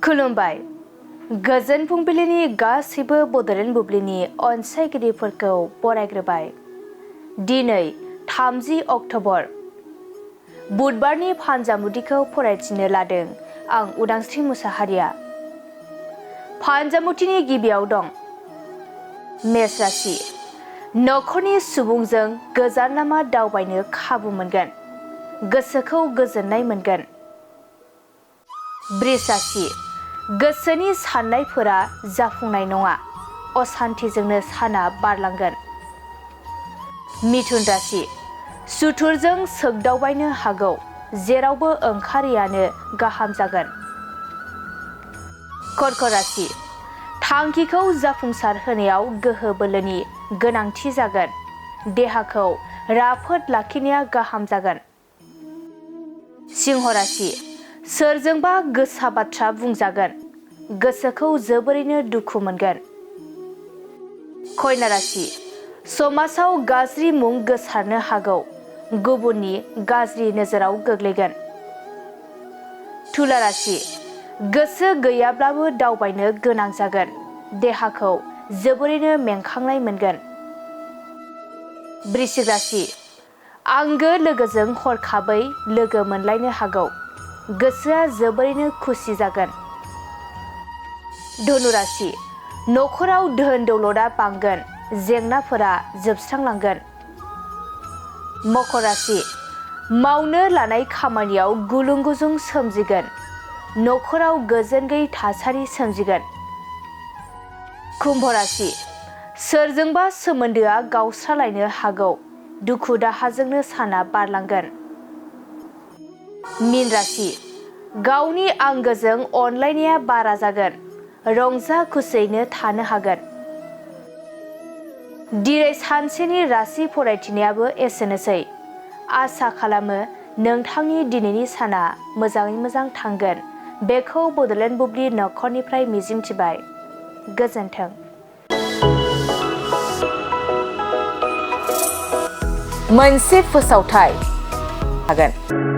खुलुमबाय। गोजोन फुंबिलिनि गासैबो बड'लेण्ड बुब्लिनि अनसायगिरिफोरखौ बरायग्रोबाय। दिनै 30 अक्ट'बर बुधबारनि फानजामुथिखौ फरायथिनो लादों आं उदांस्रि मुसाहारिया। फानजामुथिनि गिबियाव दं मेष राशि। नखरनि सुबुंजों गोजान लामा दावबायनो खाबु मोनगोन। गोसोखौ गोजोननाय मोनगोन। बृष राशि। गोसोनि साननायफोरा जाफुंनाय नङा। असान्थिजोंनो साना बारलांगोन। मिथुन राशि। सुथुरजों सोगदावबायनो हागौ। जेरावबो ओंखारैयानो गाहाम जागोन। कर्क राशि। थांखिखौ जाफुंसार होनायाव गोहो बोलोनि गोनांथि जागोन। देहाखौ राफोद लाखिनाया गाहाम जागोन। सिंह राशि। सोरजोंबा गोसा बाथ्रा बुंजागोन। गोसोखौ जोबोरैनो दुखु मोनगोन। कन्या राशि। समाजाव गाज्रि मुं गोसारनो हागौ। गुबुननि गाज्रि नोजोराव गोग्लैगोन। तुला राशि। गोसो गैयाब्लाबो दावबायनो गोनां जागोन। देहाखौ जोबोरैनो मेंखांनाय मोनगोन। वृश्चिक राशि। आंगो लोगोजों हरखाबै लोगो मोनलायनो हागौ। गोसोआ जोबोरैनो खुसि जागोन। धनु राशि। नखराव धोन दौलतआ बांगोन। जेंनाफोरा जोबस्रांलांगोन। मकर राशि। मावनो लानाय खामानियाव गुलुं गुजुं सोमजिगोन। नखराव गोजोन गैयै थासारि सोमजिगोन। कुम्भ राशि। सोरजोंबा सोमोन्दोआ गावस्रालायनो हागौ। दुखु दाहाजोंनो साना बारलांगोन। मीन राशि। गावनि आंगोजों अनलायनाया बारा जागोन। रंजा खुसियैनो थानो हागोन। दिनै सानसेनि राशि फरायथिनायाबो एसेनोसै। आसा खालामो नोंथांनि दिनैनि साना मोजाङै मोजां थांगोन। बेखौ बड'लेण्ड बुब्लि नखरनिफ्राय मिजिंथिबाय। गोजोन्थों। मोनसे फोसावथाय हागोन।